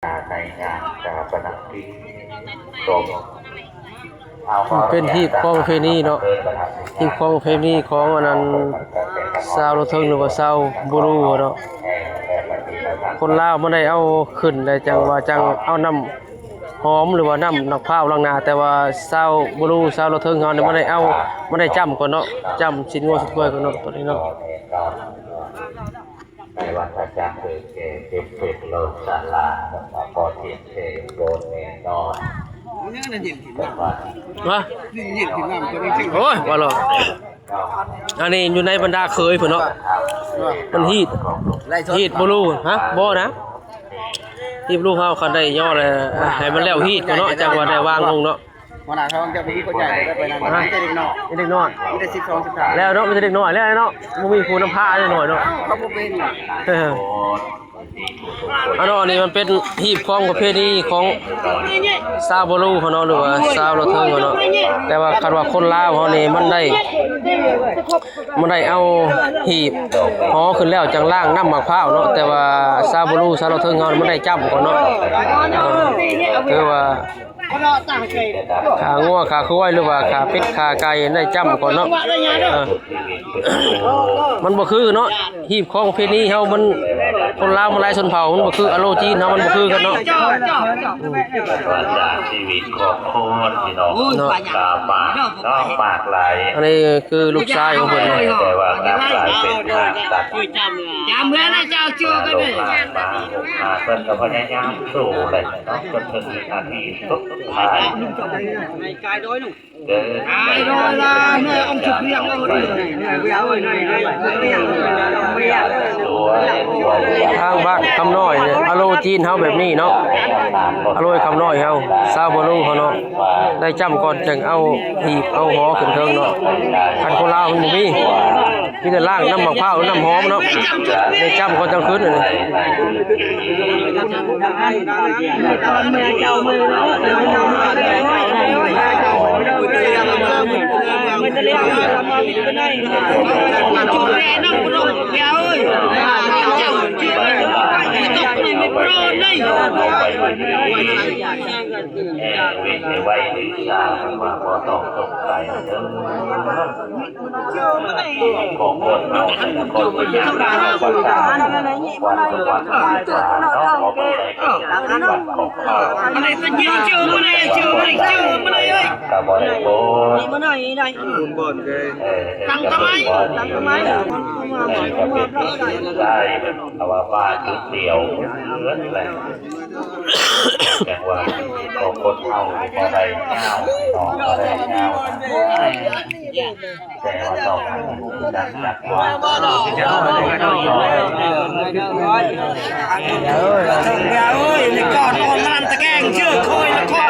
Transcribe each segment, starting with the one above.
ໃນງານຊາປະນະກິດສົບ ເປັນຮີບຄອງປະເພນີເນາະ ຮີບຄອງປະເພນີຂອງອັນນັ້ນ ຊາວລາວເທິງ ຫຼືວ່າຊາວໂບລູເນາະ. ຄົນລາວບໍ່ໄດ້ເອົາຂຶ້ນ ແລະ ຈັ່ງວ່າຈັ່ງເອົານ້ຳ ຫອມ ຫຼືວ່ານ້ຳໝາກພ້າວລ້າງໜ້າ ແຕ່ວ່າຊາວໂບລູ ຊາວລາວເທິງເຮົານີ້ ມັນໄດ້ເອົາ ມັນໄດ້ຈ້ຳກ່ອນເນາະ ຈ້ຳຊີ້ນງົວຊີ້ນຄວາຍກ່ອນເນາະ ຕອນນີ້ເນາະ. ໃນວັນພະຈັນເກີດແກ່ເຈັບເປັນໂລກຊະລາ ບໍ່ທຽງແທ້ໂດນແນ່ນອນ. ຮະ? ໂອ້ຍ ວ່າລະ ອັນນີ້ຢູ່ໃນບັນດາເຂີຍເພິ່ນເນາະ ມັນຮີດ ຮີດບໍ່ຮູ້ ຮະ ບໍ່ນະ ຮີດບໍ່ຮູ້ ເຮົາຄັນໄດ້ຍໍແລ້ວ ໃຫ້ມັນແລ້ວຮີດກ່ອນເນາະ ຈັ່ງວ່າໄດ້ວາງລົງເນາະ. ຫົວໜ້າຊ່ອງເຈົ້າມີຄົນໃຫຍ່ໄປນັ້ນ ຮະ? ມີແຕ່ເດັກນ້ອຍ ມີເດັກນ້ອຍ ມີແຕ່ສິບສອງ ສິບສາມ ແລ້ວເນາະ ມີແຕ່ເດັກນ້ອຍແລ້ວເນາະ ບໍ່ມີຜູ້ນຳພາເດັກນ້ອຍເນາະ ເຂົາບໍ່ເປັນ ເອີ ອັນນັ້ນນີ້ມັນເປັນຮີບຄອງປະເພນີຂອງຊາວໂບລູເຮົາເນາະ ຫຼືວ່າຊາວລາວເທິງເຮົາເນາະ ແຕ່ວ່າຄັນວ່າຄົນລາວເຮົານີ້ມັນໄດ້ ມັນໄດ້ເອົາຮີບຫໍຂຶ້ນແລ້ວຈັ່ງລ້າງນ້ຳໝາກພ້າວເນາະ ແຕ່ວ່າຊາວໂບລູຊາວລາວເທິງເຮົາມັນໄດ້ຈ້ຳກ່ອນເນາະ ເອີ ຄືວ່າ ຂາງົວຂາຄວາຍ ຫຼືວ່າຂາເປັດຂາໄກ່ໄດ້ຈ້ຳກ່ອນເນາະ ເອີ ມັນບໍ່ຄືເນາະ ຮີບຄອງປະເພນີເຮົາມັນ ຄົນລາວມັນຫຼາຍຊົນເຜົ່າ ມັນບໍ່ຄືອາໂລຈີນເຮົາ ມັນບໍ່ຄືກັນເນາະ ອືມ ຈາກຊີວິດຂອງຄົນພີ່ນ້ອງ ເນາະ ກາບມາເນາະ ມາກຫຼາຍ ອັນນີ້ຄືລູກຊາຍຂອງເພິ່ນເນາະ ແຕ່ວ່າກັບກາຍເປັນທາງຕັດ ຈຳເມືອນະເຈົ້າຈື່ກັນເດີ ມາຫາເພິ່ນກໍພະຍາຍາມສູ້ແຫຼະ ເນາະ ຈົນເຖິງວິນາທີສຸດທ້າຍ ທາງບ້ານຄຳນ້ອຍນີ້ ອາໂລຈີນເຮົາແບບນີ້ເນາະ ອາໂລຄຳນ້ອຍເຮົາ ຊາວໂບລູເຮົາເນາະ ໄດ້ຈ້ຳກ່ອນຈຶ່ງເອົາ ຮີບເອົາຫໍຂຶ້ນເທິງເນາະ ຄັນຄົນລາວມັນບໍ່ມີ ມີແຕ່ລ້າງນ້ຳໝາກພ້າວ ນ້ຳຫອມເນາະ ໄດ້ຈ້ຳກ່ອນຈັ່ງຂຶ້ນ ອັນນີ້ ຂອງຄົນເຮົາຄົນທີ່ຍາກໄຮ້ຄວາມສາມາດ ວັນທຸກວັນທຸກວັນເນາະ ເຮົາບໍ່ໄດ້ເປັນວັນຂອງເຮົາ ອັນນີ້ກໍເຈົ້າ ເຈົ້າບໍ່ໄດ້ ເຈົ້າບໍ່ໄດ້ ເຈົ້າບໍ່ໄດ້ ເຈົ້າບໍ່ໄດ້ ກໍບໍ່ໄດ້ໂພດ ເອີ ຕັ້ງທຳໄມ ຕັ້ງທຳໄມ ເອີ ກໍເປັນໄດ້ ເພາະວ່າບ້ານຈຸດດຽວເໝືອນແຫຼະ ແຕ່ວ່າຂອງຄົນເຮົາບໍ່ໄດ້ຍາວເນາະ ບໍ່ໄດ້ຍາວ ແຕ່ວ່າຕ້ອງໃຫ້ຮູ້ຈັກວ່າ ເອີຍ ໃນກອດອ່ອນລຳຕະແກງເຈື່ອຄອຍລະຄອຍ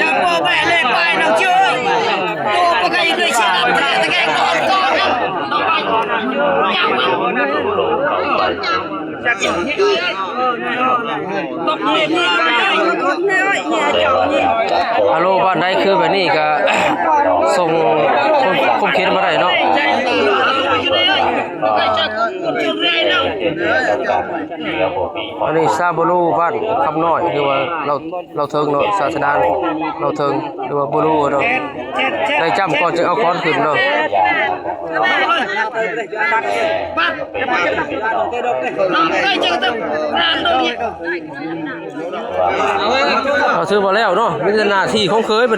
ຈະບໍ່ແບະເລກໄປນຳເຈື່ອ ໂຕບໍ່ໄກເຄີຍເສຍລຳຕະແກງອ່ອນກອດນຳ ອາໂລບ້ານໃດຄືແບບນີ້ກະສົ່ງຄວາມຄິດມາໄດ້ເນາະ ອັນນີ້ຊາວໂບລູບ້ານຄຳນ້ອຍ ຫຼືວ່າລາວ ລາວເທິງເນາະ ສາສະດາລາວເທິງ ຫຼືວ່າໂບລູເນາະ ໄດ້ຈ້ຳກ່ອນຈຶ່ງເອົາຄ້ອນຂຶ້ນເນາະ ເອົາ ຖືວ່າແລ້ວເນາະ ມີແຕ່ໜ້າທີ່ຂອງເຂີຍບັດນີ້.